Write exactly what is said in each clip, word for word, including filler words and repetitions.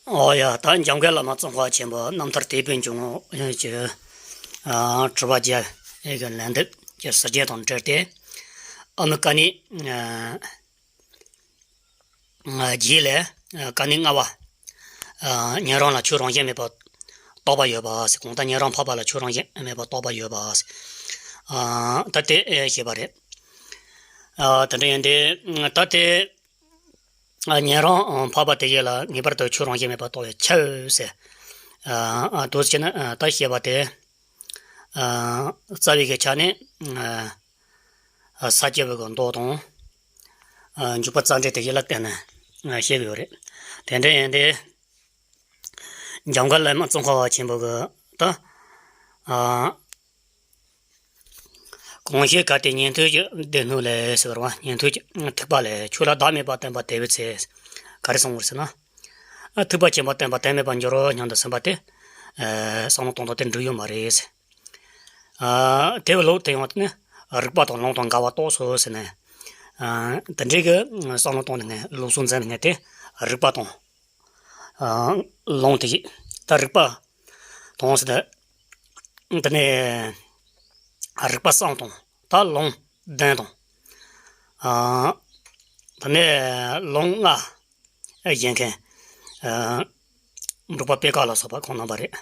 ཨོ་ཡ། ད་འཇམ་མགོན་བླ་མ་ཙོང་ཁ་ཆེན་པོ་རྣམ་ཐར་དད་པའི་འཇུག་ངོགས་ཀྱི་ཨ་དྲི་བ་བརྒྱ་ཡི་གི་ལན་འདེབས་ཀྱི་ཟུར་རྒྱན་དང་འབྲེལ་ཏེ། ཨ་མི་ཀ་ནི་ཨ་རྗེས་ལ་ཨ་ཀ་ནི་ལྔ་པ། ཨ་ཉན་རང་ལ་ཆོས་རང་བཞིན་མེད་པར་རྟོགས་པ་ཡོད་པ་ཟེར། གང་ལྟར་ཉན་རང་འཕགས་པ་ལ་ཆོས་རང་བཞིན་མེད་པར་རྟོགས་པ་ཡོད་པ་ཟེར། ཨ་ད་དེ་ཨེ་བཤད་པ་རེད། ཨ་དེ་འདྲ་ཡིན་ཏེ། ད་དེ། ཨ་ཉན་རང་འཕགས་པ་དེ་ཡིས་ལ་ངེས་པར་དུ་ཆོས་རང་བཞིན་མེད་པར་རྟོགས་པའི་ཕྱིར་ཟེར། ཨ་ཨ་དུ་ཟེར་ན་ཨ་ད་བཤད་པ་དེ། ཨ་རྩ་བའི་གི་ཆ་ནས་ཨ་ས་སྐྱ་པའི་གི་མདོ་དང་། ཨ་འཇུག་པ་རྩ་འགྲེལ་དེ་ཡིས་ལ་བརྟེན་ནས་ཨ་བཤད་གི་ཡོད་རེད། དེ་འདྲ་ཡིན་ཏེ། འཇམ་མགོན་བླ་མ་ཙོང་ཁ་པ་ཆེན་པོ་གི་ད་ཨ་གང་ཞིག་གལ་ཏེ་ཉན་ཐོས་ཀྱི་སྡེ་སྣོད་ལས་ཟེར་བ། ཉན་ཐོས་ཀྱི་ཐེག་པ་ལས་ཆོས་ལ་བདག་མེད་པར་བསྟན་པ་དེ་བས་ཚེ་ག་རེ་གསུངས་པར་ཟེར་ན། ཨ་ཐེག་པ་ཆེན་པོ་བསྟན་པ་དོན་མེད་པར་འགྱུར་རོ་སྙམ་དུ་སེམས་པ་དེ་ཨ་བསམ་བློ་གཏོང་སྟངས་དེ་འགྲིག་ཡོད་མ་རེད་ཟེར། ཨ་དེ་བས་ལོག་དེ་ཡང་དེ་ནི་རིགས་པ་དང་ལུང་དང་འགལ་བ་རྟོགས་སོ་ཟེར་ནས། ཨ་དེ་འདྲའི་གི་བསམ་བློ་གཏོང་ནས་ལུགས་སྲོལ་འཛིན་ནས་དེ་རིགས་པ་དང་། ཨ་ལུང་དེ་ཡིས་ད་རིགས་པ་དང་ཟེར་ཏེ། དེ་ནས་རིགས་པ་གསུམ་དང་ད་ལུང་བདུན་དང་། ཨ་དེ་ནས་ལུང་ལྔ་བཞེད་མཁན། ཨ་འབྲུག་པ་པད་དཀར་ལ་སོགས་པ་ཁོང་རྣམ་པ་རེད།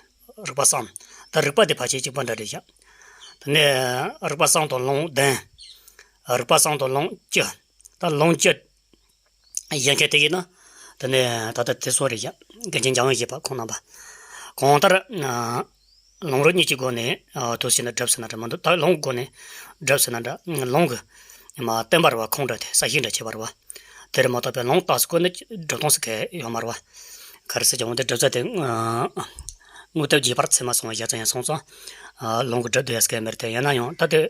རིགས་པ་གསུམ། ད་རིགས་པ་དེ་ཕལ་ཆེར་གཅིག་པ་འདྲ་རེད་བཞག་དེ་ནས་རིགས་པ་གསུམ་དང་ལུང་བདུན། རིགས་པ་གསུམ་དང་ལུང་བཅུ། ད་ལུང་བཅུ་བཞེད་མཁན་དེ་ཡིན་ན། དེ་ནས་ད་ལྟ་དེ་ཚོ་རེད་བཞག་དགེ་ཆེན་འཇམ་དབྱངས་བཞད་པ་ཁོང་རྣམ་པ། གང་ལྟར་ཨ་ལུང་རིགས་གཉིས་ཀྱི་སྒོ་ནས་ཨ་དུ་ཟེར་ན་སྒྲུབ་ཟེར་ན་འདྲ་མི་འདུག་ད་ལུང་གི་སྒོ་ནས་སྒྲུབ་ཟེར་ན་འདྲ། ལུང་གི་མ་བསྟན་པ་རེད་བ། ཁུངས་འདྲ་དེ་ས་ཞིང་འདྲ་བྱེད་པ་རེད་བ། དེ་རེད་མ་གཏོགས་པའི་ལུང་རྟགས་སུ་བཀོད་ནས་སྒྲུབ་སྟངས་སུ་གལ་ཡོད་མ་རེད་བ། ག་རེ་ཟེར་གྱི་འོང་དེ་སྒྲུབ་ཚད་དེ་ཨ་དངོས་སྟོབས་རྒྱས་པར་ཚད་མ་སོང་བ་བཞག་ཙམ་ཡང་སོང་ཙང་། ཨ་ལུང་གི་སྒྲུབ་སྡེ་ཡ་སྐད་མེར་དེ་ཡིན་ན་ཡང་ད་དེ་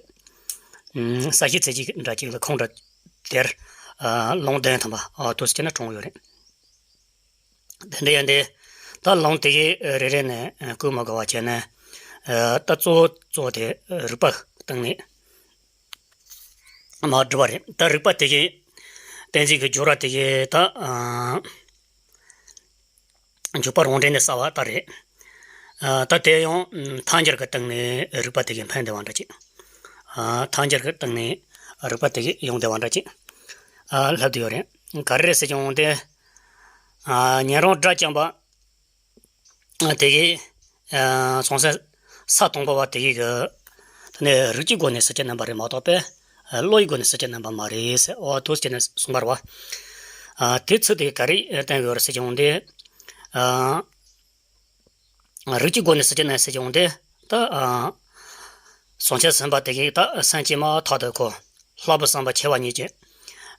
ས་ཞིང་ཚད་ཀྱི་འདྲ་གཅིག་ལ་ཁུངས་འདྲ། དེར་ཨ་ལུང་བདུན་ཐམ་པ་ཨ་དུ་ཟེར་ན་གྲངས་ཡོད་རེད། དེ་འདྲ་ཡིན་ཏེ། ད་ལུང་དེ་གའི་རེ་རེ་ནས་ཨ་བཀོད་མ་དགོས་པ་བྱས་ནས། ཨ་ད་གཙོ་བོ་གཙོ་བོ་དེ་རིགས་པ་སྟེང་ནས་མར་སྒྲུབ་པ་རེད། ད་རིགས་པ་དེ་གའི་གཏན་ཚིགས་ཀྱི་སྦྱོར་བ་དེ་གའི་ད་ཨ་འཇུག་པ་རང་འགྲེལ་ནས་གསལ་བ་ལྟར་རེད། ཨ་ད་དེ་ཡང་ཐལ་འགྱུར་གྱི་སྟེང་ནས་རིགས་པ་དེ་གའི་འཕེན་བདེ་བ་འདྲ་ཅིག་ཨ་ཐལ་འགྱུར་གྱི་སྟེང་ནས་རིགས་པ་དེ་གའི་ཡོང་བདེ་བ་འདྲ་ཅིག་ཨ་ལྷབ་བསྡད་ཡོད་རེད། ག་རེ་རེད་ཟེར་གྱི་འོང་དེ། ཨ་ཉན་རང་སྒྲ་རྐྱང་པ་དེ་གའི་ཨ་སོང་ཚེ་ས་དང་པོ་བ་དེ་གའི་གི་དེ་ནས་རིགས་ཀྱི་སྒོ་ནས་ཟེར་གྱི་རྣམ་པ་རེད་མ་གཏོགས་པས་ཨ་བློ་ཡི་སྒོ་ནས་ཟེར་གྱི་རྣམ་པ་མ་རེད་ཟེར། འོ་དུ་ཟེར་ནས་གསུངས་པ་རེད་བ། ཨ་དེ་ཚིག་དེ་ག་རེ་བསྟན་ཡོད་རེད་ཟེར་གྱི་འོང་དེ། ཨ་རིགས་ཀྱི་སྒོ་ནས་ཟེར་གྱི་ན་ཟེར་གྱི་འོང་དེ། ད་ཨ་སོང་ཆ་སེམས་པ་དེ་གིས་ད་སེམས་ཅན་མ་ཐག་ཏུ་ཁོ་ལྷག་པའི་བསམ་པ་ཆེ་བ་ཉིད་ཀྱིས་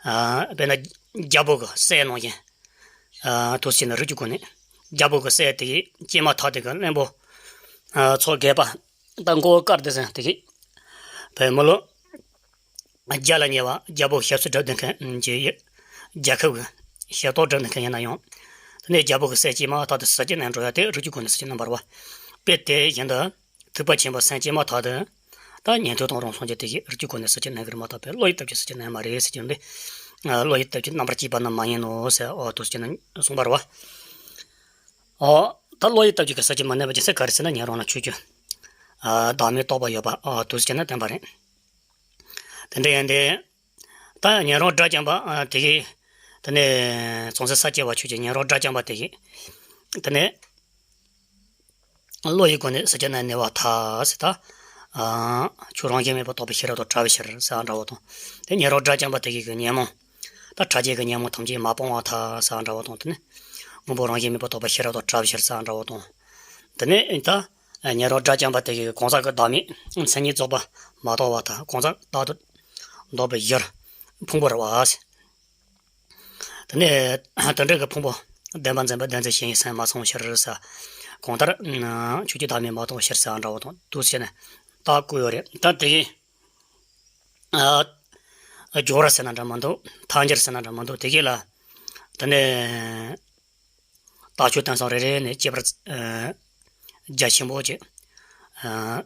ཨ་དཔེར་ན་རྒྱལ་པོ་གི་སྲས་ནང་བཞིན། ཨ་དུ་ཟེར་ན་རིགས་ཀྱི་སྒོ་ནས་རྒྱལ་པོ་གི་སྲས་དེ་གིས་སྐྱེས་མ་ཐག་དེ་གི་བློན་པོ་ཨ་ཚོ་རྒས་པ་ད་མགོ་བོ་དཀར་དེ་ཟེར་དེ་གིས་བས་མི་ལོ་བརྒྱ་ལ་ཉེ་བ་རྒྱལ་པོ་ཞབས་སུ་སྒྲུབ་སྡོད་མཁན་གྱི་རྒྱལ་ཁབ་ཀྱི་ཞབས་ཏོག་སྒྲུབ་སྡོད་མཁན་ཡིན་ན་ཡང་། དེ་ནས་རྒྱལ་པོ་གི་སྲས་སྐྱེས་མ་ཐག་ཏུ་ཟེར་གྱི་ན་འགྲོ་ཡ་དེ་རིགས་ཀྱི་སྒོ་ནས་ཟེར་གྱི་ན་འབར་བ། དཔེ་དེ་བཞིན་དུ་ཐེག་པ་ཆེན་པོ་སེམས་སྐྱེས་མ་ཐག་ཏུ་ད་ཉན་ཐོས་དང་རང་སངས་རྒྱས་དེ་གིས་རིགས་ཀྱི་སྒོ་ནས་ཟེར་གྱི་ན་གི་རེད་མ་གཏོགས་པའི་བློ་ཡི་སྟོབས་ཀྱིས་ཟེར་གྱི་ན་མ་རེད་ཟེར་གྱི་འདི། བློ་ཡི་སྟོབས་ཀྱིས་རྣམ་པར་དཔྱོད་པ་རྣམས་མ་ཡིན་ནོ་ཟེར། འོ་དུ་ཟེར་གྱི་ན་གསུངས་པ་རེད་བ། ཨོ། ད་བློ་ཡི་སྟོབས་ཀྱིས་ག་ཟེར་གྱི་མ་གནས་པ་ཅི་ཟེར་ག་རེ་ཟེར་ན་ཉན་རང་ལ་ཆོས་ཀྱི་ཨ་བདག་མེད་རྟོགས་པ་ཡོད་པ་ཨོ་དུ་ཟེར་གྱི་ན་བསྟན་པ་རེད། དེ་འདྲ་ཡིན་ཏེ། ད་ཉན་རང་སྒྲ་རྐྱང་པ་ཨ་དེ་གིས། དེ་ནས་ཚོང་སེ་ས་སྐྱེ་བ་ཆོས་ཀྱི་ཉན་རང་སྒྲ་རྐྱང་པ་དེ་གིས། དེ་ནས། བློ་ཡི་སྒོ་ནས་ཟེར་གྱི་ན་གནས་པ་ཐལ་ཟེར་ད། ཨ་ཆོས་རང་བཞིན་མེད་པར་རྟོགས་པའི་ཤེས་རབ་དང་བྲལ་བའི་ཕྱིར་ཟེར་འདྲ་བོ་དང་། དེ་ཉན་རང་སྒྲ་རྐྱང་པ་དེ་གིས་གི་ཉོན་མོངས། ད་ཕྲ་རྒྱས་ཀྱི་ཉོན་མོངས་ཐམས་ཅད་མ་སྤངས་པར་ཐལ་ཟེར་འདྲ་བོ་དང་དེ་ནས། སྔོན་པོ་རང་བཞིན་མེད་པར་རྟོགས་པའི་ཤེས་རབ་དང་བྲལ་བའི་ཕྱིར་ཟེར་འདྲ་བོ་དང་། དེ་ནས་ད། ཉན་རང་སྒྲ་རྐྱང་པ་དེ་གིས་གང་ཟག་གི་བདག་མེད་མཚན་ཉིད་རྫོགས་པ་མ་རྟོགས་པར་ཐལ། གང་ཟག་རྟག་ཏུ་འདོགས་པའི་གཞིར་ཕུང་པོ་རེད་བ། དེ་ནས་དེ་འདྲ་གི་ཕུང་པོ་བདེན་པ་འཛིན་པའི་བདེན་འཛིན་ཞེན་ཡིད་སེམས་མ་སོང་ཕྱིར་ཟེར། གང་ལྟར་ཆོས་ཀྱི་བདག་མེད་མ་རྟོགས་ཕྱིར་ཟེར་འདྲ་བོ་དང་དུ་བྱས་ནས་ད་བཀོད་ཡོད་རེད། ད་དེ་གི་ཨ་སྦྱོར་བ་ཟེར་ན་འདྲ་མི་འདུག་ཐལ་འགྱུར་ཟེར་ན་འདྲ་མི་འདུག་དེ་གི་ལ་དེ་ནས་རྟགས་ཆོས་དོན་གསུམ་རེ་རེ་ནས་དཔྱད་པར་ཨ་རྒྱ་ཆེན་པོ་ཅིག་ཨ་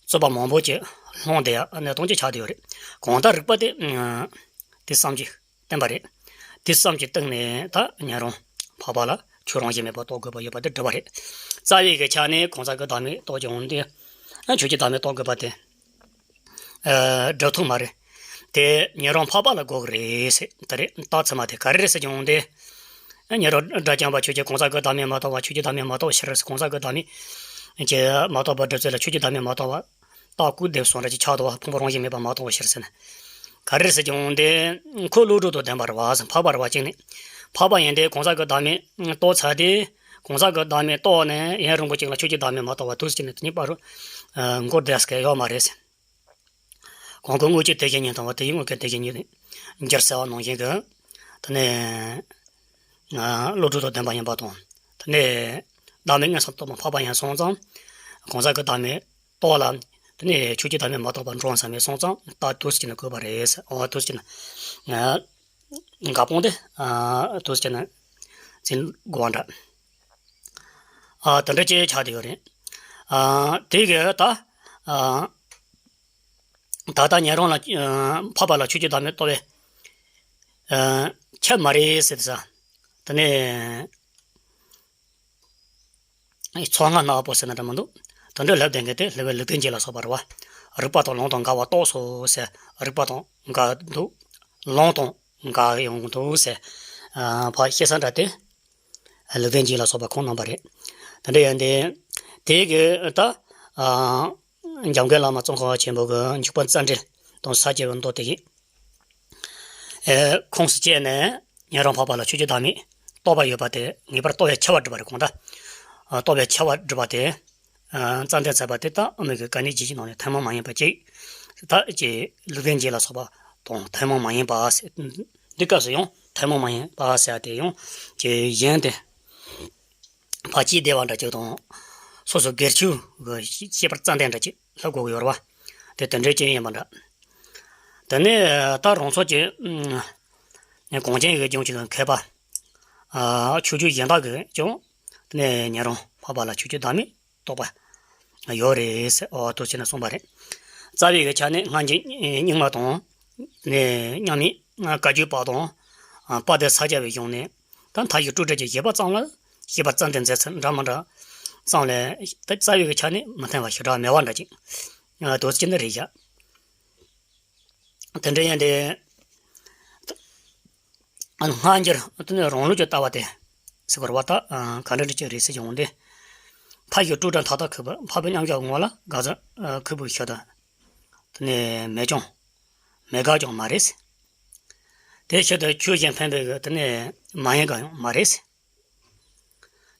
རྩོད་པ་མང་པོ་ཅིག་སློང་བསྡད་ཡ་གནས་སྟངས་ཅིག་ཆགས་བསྡད་ཡོད་རེད། གང་ལྟར་རིགས་པ་དེ་ཨ་དེ་བསམ་གྱིས་བསྟན་པ་རེད། དེ་བསམ་གྱིས་བཏང་ནས་ད་ཉན་རང་འཕགས་པ་ལ་ ཆོས་རང་བཞིན་མེད་པ་རྟོགས་དགོས་པ་ཡོད་པ་དེ་སྒྲུབ་པ་རེད། རྩ་བའི་གི་ཆ་ནས་གང་ཟག་གི་བདག་མེད་རྟོགས་ཀྱི་འོང་དུས། ཆོས་ཀྱི་བདག་མེད་རྟོགས་དགོས་པ་དེ། ཨ། སྒྲུབ་ཐུབ་མ་རེད། དེ་ཉན་རང་འཕགས་པ་ལ་དགོས་ཀྱི་རེད་ཟེར། དེ་རེད། རྟགས་ཚད་མ་དེ་ག་རེ་རེད་ཟེར་གྱི་འོང་དུས། ཉན་རང་སྒྲ་རྐྱང་པ་ཆོས་ཅན། གང་ཟག་གི་བདག་མེད་མ་རྟོགས་པ་ཆོས་ཀྱི་བདག་མེད་མ་རྟོགས་ཕྱིར། གང་ཟག་གི་བདག་མེད་ཀྱི་མ་རྟོགས་པ་སྒྲུབ་ཚུལ་ལ་ཆོས་ཀྱི་བདག་མེད་མ་རྟོགས་པ། རྟགས་སྐུར་འདེབས་སོགས་འདྲ་ཅིག་ཆགས་འདུག་བ། ཕུང་པོ་རང་བཞིན་མེད་པ་མ་རྟོགས་པ་ཕྱིར་ཟེར་ན། ག་རེ་ཟེར་གྱི་འོང་དེ། ཁོ་བློ་གྲོས་དང་ལྡན་པ་རེད་བ། འཕགས་པ་རེད་བ་གཅིག་ནི། འཕགས་པ་ཡིན་ཏེ་གང་ཟག་གི་བདག་མེད་རྟོགས་ཚར་ཏེ། གང་ཟག་གི་བདག་མེད་རྟོགས་ནས་ཡུན་རིང་པོ་ཅིག་ལ་ཆོས་ཀྱི་བདག་མེད་མ་རྟོགས་པ་དུས་གཅིག་ནི་དེ་གཉིས་བར་དུ་འགོར་བསྡད་ས་ཡོད་མ་རེད་ཟེར། གང་གི་དངོས་ཀྱི་དེ་བཞིན་ཉིད་དང་བ། དེ་ཡི་དངོས་ཀྱི་དེ་བཞིན་ཉིད་འགྱུར་ཟེར་བ་ནང་བཞིན་གྱི། དེ་ནས་བློ་གྲོས་དང་ལྡན་པ་ཡིན་པ་དང་། དེ་ནས་བདག་མེད་མངོན་སུམ་རྟོགས་པ་འཕགས་པ་ཡིན་སོང་ཙང་། གང་ཟག་གི་བདག་མེད་རྟོགས་ལ། དེ་ནས་ཆོས་ཀྱི་བདག་མེད་མ་རྟོགས་པ་འགྲོ་འོང་ས་མེད་སོང་ཙང་། རྟགས་དུས་གཅིག་ནི་དགོས་པ་རེད་ཟེར། འོ་དུས་གཅིག་ནི། འགལ་སྤོང་དེ། དུས་གཅིག་ནི་འཛིན་དགོས་པ་འདྲ། ཨ། དེ་འདྲ་ཅིག་ཆགས་བསྡད་ཡོད་རེད། ཨ། དེ་གི་ད། ཨ། ད་ལྟ་ཉན་རང་ལ། ཨ། འཕགས་པ་ལ་ཆོས་ཀྱི་བདག་མེད་རྟོགས་པའི། ཨ། ཁྱབ་མ་རེད་ཟེར་ཏེ་ས། དེ་ནས་ཚོགས་ལྔ་སྣ་བོ་ཟེར་ན་འདྲ་མི་འདུག་དེ་འདྲ་ལབ་བསྡད་མཁན་དེ་ལྷག་པའི་ལུགས་ལྡན་གྱིས་ལ་སོགས་པ་རེད་བ། རིགས་པ་དང་ལུང་དང་འགལ་བ་རྟོགས་སོ་ཟེར། རིགས་པ་དང་འགལ་འདུག་ལུང་དང་འགལ་ཡོང་འདུག་ཟེར། ཨ། ཕར་བཤད་ས་འདྲ་དེ། ལུགས་ལྡན་གྱིས་ལ་སོགས་པ་ཁོང་རྣམ་པ་རེད། དེ་འདྲ་ཡིན་ཏེ། དེ་གི་ད། ཨ། འཇམ་མགོན་བླ་མ་ཙོང་ཁ་པ་ཆེན་པོ་གི་འཇུག་པ་རྩ་འགྲེལ་དང་ས་སྐྱ་པའི་མདོ་དེ་ཡིན། ཨེ། ཁུངས་སུ་བཅད་ནས་ཉན་རང་འཕགས་པ་ལ་ཆོས་ཀྱི་བདག་མེད་རྟོགས་པ་ཡོད་པ་དེ་ངེས་པར་རྟོགས་པའི་ཁྱབ་པ་སྒྲུབ་པ་རེད། གོང་ལྟར། ཨ། རྟོགས་པའི་ཁྱབ་པ་སྒྲུབ་པ་དེ། ཨ། རྩ་འགྲེལ་མཛད་པ་དེ་ད་དབུ་མའི་གི་དཀའ་གནད་བརྒྱད་ཅུའི་ནང་ནས་ཐུན་མོང་མ་ཡིན་པ་གཅིག་ད་ཅེས་ལུགས་ལྡན་གྱིས་ལ་སོགས་པ་དང་ཐུན་མོང་མ་ཡིན་པ་ཟེར། འདི་སྐབས་སུ་ཡང་ཐུན་མོང་མ་ཡིན་པ་ཟེར་ཏེ་ཡང་ཅེས་གཞན་ཏེ། ཕར་ཕྱིར་བསྡུ་བ་འདྲ་ཅིག་དང་། སོ་སོ་སྒེར་ཆོས་ཀྱི་ཤེས་པར་རྩ་འགྲེལ་འདྲ་ཅིག་ལྷག་དགོས་ཀྱི་ཡོད་རེད་བ། དེ་དེ་འདྲའི་རྐྱེན་ཡིན་པ་འདྲ། དེ་ནས་ད་རང་ཚོ་གི་གངས་ཅན་ཡུལ་ལྗོངས་ཀྱི་མཁས་པ། ཨ། ཆོས་བརྒྱུད་གཞན་དག་གིས་ཀྱང་དེ་ནས་ཉན་རང་འཕགས་པ་ལ་ཆོས་ཀྱི་བདག་མེད་རྟོགས་པ་ཡོད་རེད་ཟེར། འོ་དེ་བྱས་ནས་གསུངས་པ་རེད། རྩ་བའི་གི་ཆ་ནས་སྔ་འགྱུར་རྙིང་མ་དང་། ནས་མཉམ་མེད་བཀའ་བརྒྱུད་པ་དང་། དཔལ་ལྡན་ས་སྐྱ་པའི་གཞུང་ནས། ད་མཐའ་བཞི་སྤྲོས་བྲལ་གྱི་བཞེད་པ་ཙམ་ལ་ཤེས་པ་རྩ་འགྲེལ་མཛད་ཚུལ་འདྲ་མི་འདྲ་ཙམ་ལས། ད་རྩ་བའི་གི་ཆ་ནས་མི་མཐུན་པ་ཞེ་དྲག་མེད་པ་འདྲ་ཅིག་དོ་ཅི་ནི་རེད་བཞག་དེ་འདྲ་ཡིན་ཏེ། སྔ་འགྱུར་དེ་ནི་རང་ལུགས་ཀྱི་ལྟ་བ་དེ་ཟེར་བ་ད་ག་འདྲ་འདྲ་ཅིག་རེད་ཟེར་གྱི་འོང་སྟེ། མཐའ་བཞི་སྤྲོས་བྲལ་མཐའ་དག་ཁེགས་པའི་འཕགས་པའི་མཉམ་གཞག་ངོ་ལ་དགག་བྱ་ཁེགས་པའི་ཕྱིར་དུ། དེ་ནི་མེད་ཀྱང་མེད་དགག་ཀྱང་མ་རེད། དེའི་ཕྱིར་དུ་ཆོས་གཞན་འཕེན་པའི་གི་དེ་ནི་མ་ཡིན་དགག་ཡང་མ་རེད།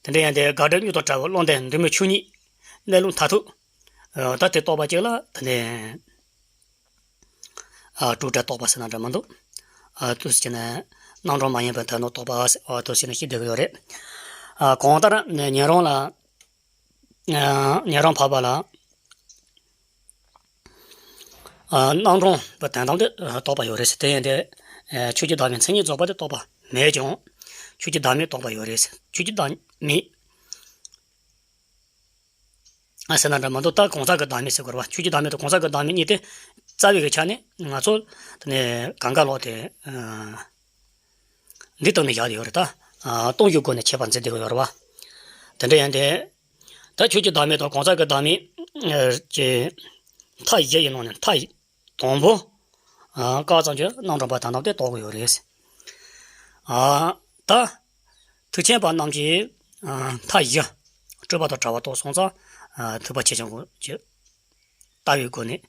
དེ་འདྲ་ཡང་དེ་དགག་སྒྲུབ་གཉིས་དང་བྲལ་བའི་བློ་འདས་འདུས་མའི་ཆོས་ཉིད་གནས་ལུགས་མཐར་ཐུག་ད་དེ་རྟོགས་པ་གཅིག་ལ་དེ་ནི་སྤྲོས་བྲལ་རྟོགས་པ་ཟེར་ན་འདྲ་མི་འདུག་དུས་ཕྱིན་ནས་རྣམ་གྲངས་མ་ཡིན་པའི་དོན་དུ་རྟོགས་པ་དུས་ཕྱིན་ནས་ཤེས་བསྡད་ཀྱི་ཡོད་རེད། གང་ལྟར་ཉན་རང་ལ། ཉན་རང་འཕགས་པ་ལ། རྣམ་གྲངས་པ་དོན་དམ་དེ་རྟོགས་པ་ཡོད་རེད་ཟེར། དེ་ཡིན་ཏེ། ཆོས་ཀྱི་བདག་མེད་མཚན་ཉིད་རྫོགས་པ་དེ་རྟོགས་པ་མེད་ཀྱང་། ཆོས་ཀྱི་བདག་མེད་རྟོགས་པ་ཡོད་རེད་ཟེར། ཆོས་ཀྱི་བདག་མེད་ཟེར་ན་འདྲ་མི་འདུག་ད་གང་ཟག་གི་བདག་མེད་ཟེར་དགོས་རེད་བ། ཆོས་ཀྱི་བདག་མེད་དང་གང་ཟག་གི་བདག་མེད་གཉིས་དེ་རྩ་བའི་གི་ཆ་ནས་ང་ཚོ་དེ་ནས་གང་ག་ལོག་སྟེ། འདི་སྟེང་ནས་བཞག་ཡོད་རེད་ད། སྟོང་གཞིའི་སྒོ་ནས་ཁྱད་པར་འཛིན་བསྡད་ཡོད་རེད་བ། དེ་འདྲ་ཡིན་ཏེ། ད་ཆོས་ཀྱི་བདག་མེད་དང་གང་ཟག་གི་བདག་མེད། ཀྱི་མཐའ་བཞི་ཡི་ནང་ནས་མཐའ་དང་པོ། བཀག་ཙམ་གྱིས་རྣམ་གྲངས་པ་དོན་དམ་དེ་རྟོགས་ཀྱི་ཡོད་རེད། ད་ཐེག་ཆེན་པ་རྣམས་ཀྱིས་མཐའ་བཞི་སྤྲོས་པ་དང་བྲལ་བ་རྟོགས་སོང་ཙང་། ཐེག་པ་ཆེ་ཆུང་གི་ལྟ་བའི་སྒོ་ནས་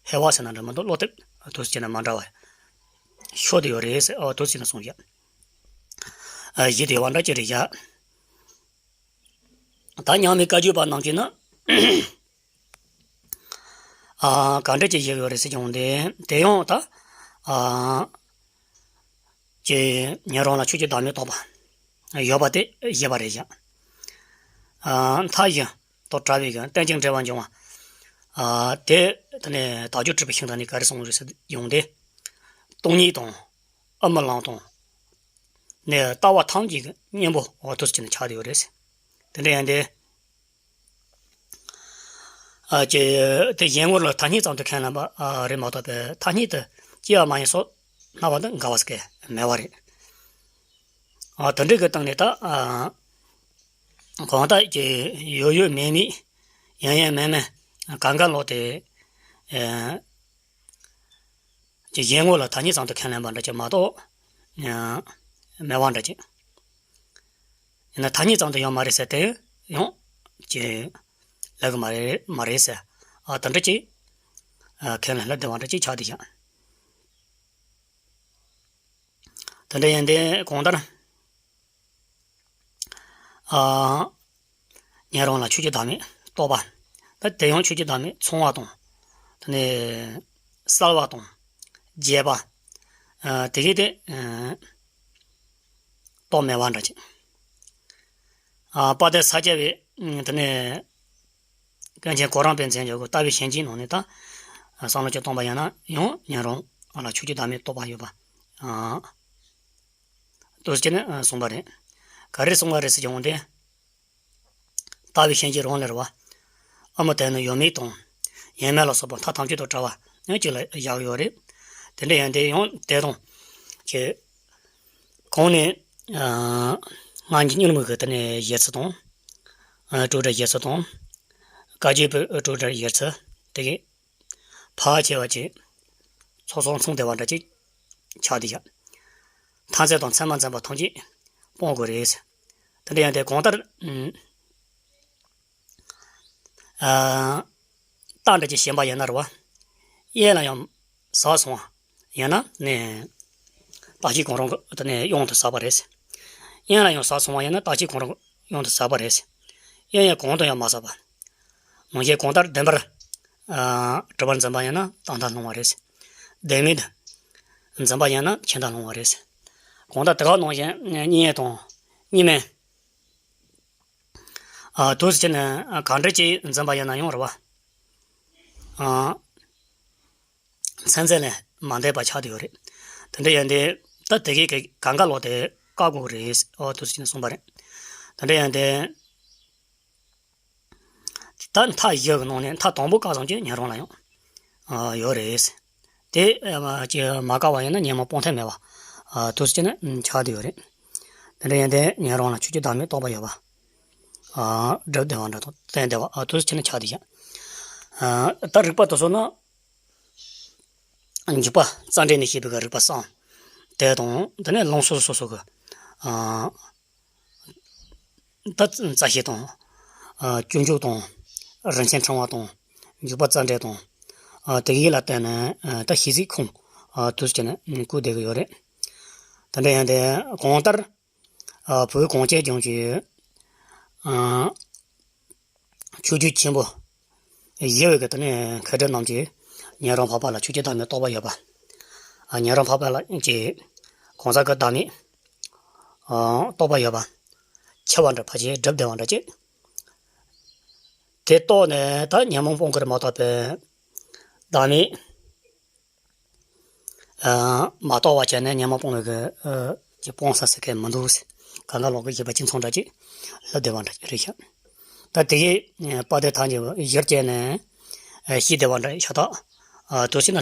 ཧེ་བ་ཟེར་ན་འདྲ་མི་འདུག་བློ་དེ་དུས་ཕྱིན་ནས་མ་འདྲ་བ་ཤོར་དུ་ཡོད་རེད་ཟེར། དུས་ཕྱིན་ནས་གསུངས་བཞག་བཞི་དེ་བ་འདྲ་ཅི་རེད་བཞག་ད་མཉམ་མེད་བཀའ་བརྒྱུད་པ་རྣམས་ཀྱིས་ནི། ཨ། ག་འདྲ་ཅིག་བཞེད་ཡོད་རེད་ཟེར་ཀྱང་དེ་དེ་ཡང་ད། ཨ། ཀྱི་ཉན་རང་ལ་ཆོས་ཀྱི་བདག་མེད་རྟོགས་པ་ཡོད་པ་དེ་བཞི་པ་རེད་བཞག་ཨ། མཐའ་བཞི་དང་བྲལ་བའི་གི་རྟེན་ཅིང་འབྲེལ་བར་འབྱུང་བ། ཨ། དེ་དེ་ནས་དག་སྒྲུབ་སྤྲུལ་པའི་ཤིང་རྟ་ནས་ག་རེ་གསུངས་རེད་ཟེར་ཡོང་དེ། སྟོང་ཉིད་དང་། ཨ། རྨི་ལམ་དང་། ནས་ལྟ་བ་ཐམས་ཅད་ཀྱི་གཉེན་པོ་འོ་དུས་ཕྱིན་ནས་ཆགས་བསྡད་ཡོད་རེད། དེ་འདྲ་ཡིན་ཏེ། ཨ། ཀྱེ། དེ་གཞན་ངོར་ལ་ཐ་སྙད་ཙམ་དུ་མཁྱེན་ལ་བ་རེད་མ་གཏོགས་པའི་ཐ་སྙད་དུ་སྐྱེ་བ་མ་ཡིན་སོགས་སྨྲ་བ་འདི་འགལ་བ་ཟེར་མཁན་མེད་པ་རེད། ཨ། དེ་འདྲ་གི་སྟེང་ནས་ད། ཨ། གང་ལྟར་གྱི་ཡོད་ཡོད་མེད་མེད། ཡིན་ཡིན་མིན་མིན། གང་ག་ལོག་དེ། ཨེ། གྱི་ཡིན་ངོ་ལ་ཐ་སྙད་ཙམ་དུ་ཁས་ལེན་པ་འདྲ་ཅིག་མ་གཏོགས། ཨེ། མེད་པ་འདྲ་ཅིག་ཡིན་ན་ཐ་སྙད་ཙམ་དུ་ཡང་མ་རེད་ཟེར་ཏེ། ཡང་། གྱི། ལབ་གི་མ་རེད་མ་རེད་ཟེར། ཨ། དེ་འདྲ་ཅིག་ཨ། ཁས་ལེན་ལ་བདེ་བ་འདྲ་ཅིག་ཆགས་བསྡད་ཤག་དེ་འདྲ་ཡིན་ཏེ་གང་ལྟར། ཨ། ཉན་རང་ལ་ཆོས་ཀྱི་བདག་མེད་རྟོགས་པ། ད་དེ་ཡང་ཆོས་ཀྱི་བདག་མེད་མཚུངས་པ་དང་། དེ་ནས་གསལ་བ་དང་། རྒྱས་པ། ཨ། དེ་གའི་དེ། ཨ། རྟོགས་མེད་པ་འདྲ་ཅིག་ཨ། དཔལ་ལྡན་ས་སྐྱ་པའི། ཨ། དེ་ནས། ཀུན་མཁྱེན་གོ་རམས་པས་མཚན་བརྗོད་ཀྱི་ལྟ་བའི་གཞན་གཅེས་ནང་ནས་ད། བསམ་བློ་ཅིག་གཏོང་པ་ཡིན་ན་ཡང་ཉན་རང་ལ་ཆོས་ཀྱི་བདག་མེད་རྟོགས་པ་ཡོད་པ། ཨ། འདུག་སེ་བྱས་ནས་གསུངས་པ་རེད། ག་རེ་གསུངས་པ་རེད་ཟེར་གྱི་འོང་དེ། ལྟ་བའི་གཞན་གཅེས་རང་ལས་རེད་བ། ཨ་མ་དེ་ནི་ཡོད་མེད་དང་། ཡིན་མིན་ལ་སོགས་པ་མཐའ་ཐམས་ཅད་དང་བྲལ་བ་ཡང་གཅིག་ལ་བཞག་ཡོད་རེད། དེ་འདྲ་ཡིན་དེ་ཡང་དེ་དང་། ཅེས། གོང་ནས། ཨ། སྔ་འགྱུར་གཉེར་མིག་གི་དེ་ནས་བཞེད་ཚུལ་དང་། ཨ། སྤྲོས་བྲལ་བཞེད་ཚུལ་དང་། བཀའ་བརྒྱུད་པའི་སྤྲོས་བྲལ་བཞེད་ཚུལ་དེ་གའི་ཕལ་ཆེ་བ་ཅིག་ཚོགས་ཚོགས་མཚུངས་བསྡེབས་པ་འདྲ་ཅིག་ཆགས་བསྡད་ཤག་མཐའ་མཚན་དང་མཚན་མ་འཛིན་པ་ཐམས་ཅད་སྤོང་དགོས་རེད། དེ་འདྲ་ཡང་དེ་གང་ལྟར། ཨ། རྟགས་འདྲ་ཅིག་ཞན་པ་ཡིན་ན་རེད་བ། གཡས་ལ་ཡང་ཟག་སོང་བ་ཡིན་ན་ནི། རྟག་གཅིག་གང་རུང་གི་དེ་ནས་དབྱིངས་དུ་ཟག་པ་རེད། གཡོན་ལ་ཡང་ཟག་སོང་བ་ཡིན་ན་རྟག་གཅིག་གང་རུང་དབྱིངས་དུ་ཟག་པ་རེད། གཡོན་ཡང་གང་དུ་ཡང་མ་ཟག་པ། ནང་བཞིན་གང་ལྟར་བདེན་པར། ཨ། གྲུབ་པར་འཛིན་པ་ཡིན་ན་ད་ལྟ་སློང་བ་རེད། བདེན་མེད་དུ་འཛིན་པ་ཡིན་ན་ཕྱི་མཐའ་སློང་བ་རེད། གང་ལྟར་དེ་ག་ནང་བཞིན་གཉིས་དང་གཉིས་མིན། ཨ། འདུག་སེ་བྱས་ནས་གང་འདྲ་ཅིག་འཛིན་པ་ཡིན་ན་ཡང་རེད་བ། ཨ། མཚན་མཚན་ལས་མ་འདས་པ་ཆགས་བསྡད་ཡོད་རེད། དེ་འདྲ་ཡིན་དེ། ད་དེ་གའི་གང་ག་ལོག་དེ་བཀག་དགོས་རེད། ཨོ། འདུག་སེ་བྱས་ནས་གསུངས་པ་རེད། དེ་འདྲ་ཡིན་དེ། ད་མཐའ་བཞི་གི་ནང་ནས་མཐའ་དང་པོ་བཀག་ཙམ་གྱིས་ཉན་རང་ལ་ཡང་། ཨ། ཡོད་རེད། དེ་ཨ་ཅི་མ་བཀག་པ་ཡིན་ན་ཉོན་མོངས་སྤོང་ཐབས་མེད་པ། ཨ། འདུག་སེ་བྱས་ནས་ཆགས་བསྡད་ཡོད་རེད། དེ་འདྲ་ཡིན་དེ་ཉན་རང་ལ་ཆོས་ཀྱི་བདག་མེད་རྟོགས་པ་ཡོད་པ། ཨ། སྒྲུབ་བདེ་བ་འདྲ་དང་བསྟན་བདེ་བ། ཨ། འདུག་སེ་བྱས་ནས་ཆགས་བསྡད་ཤག་ཨ། ད་རིགས་པ་དེ་ཚོ་ནི། འཇུག་པ་རྩ་འགྲེལ་ནས་བཤད་པའི་རིགས་པ་གསུམ་དེ་དང་། དེ་ནས་ལུང་སོ་སོ་སོ་སོ་གི། ཨ། ད་རྩ་ཤེ་དང་། ཨ། སྤྱོད་འཇུག་དང་། རིན་ཆེན་ཕྲེང་བ་དང་། འཇུག་པ་རྩ་འགྲེལ་དང་། ཨ། དེ་གཉིས་ལ་བརྟེན་ནས། ཨ། ད་ཤེས་ཚིག་ཁུངས། ཨ། དུས་བྱས་ནས་བཀོད་བསྡད་ཀྱི་ཡོད་རེད། དེ་འདྲ་ཡིན་དེ་གང་ལྟར། ཨ། བོད་གངས་ཅན་ལྗོངས་ཀྱི། ཨ། ཆོས་བརྒྱུད་ཆེན་པོ་བཞི་བའི་གི་དེ་ནས་མཁས་གྲུབ་རྣམས་ཀྱིས་ཉན་རང་འཕགས་པ་ལ་ཆོས་ཀྱི་བདག་མེད་རྟོགས་པ་ཡོད་པ། ཨ། ཉན་རང་འཕགས་པ་ལ་ཀྱི་གང་ཟག་གི་བདག་མེད། ཨ། རྟོགས་པ་ཡོད་པ། འཆི་བ་འདྲ་ཕལ་ཆེར་སྒྲུབ་བདེ་བ་འདྲ་ཅིག་དེ་རྟོགས་ནས་ད་ཉོན་མོངས་སྤོང་གི་རེད་མ་གཏོགས་པའི་བདག་མེད། ཨ། མ་རྟོགས་པ་བྱས་ནས་ཉོན་མོངས་སྤོང་བའི་གི། ཨ། ཀྱི་སྤོང་ས་ཟེར་མཁན་མི་འདུག་ཟེར། གང་ག་ལོག་གི་བཞེད་པ་གཅིག་མཚུངས་འདྲ་ཅིག་ལབ་བསྡད་པ་འདྲ་ཅིག་རེད་ཤག་ད་དེ་གའི་དཔལ་ལྡན་ཐམས་ཅད་གཞིར་བཅས་ནས། ཨ། ཤེས་བསྡད་པ་འདྲ་ཤ་སྟག་ཨ། འདུག་སེ་བྱས་ན།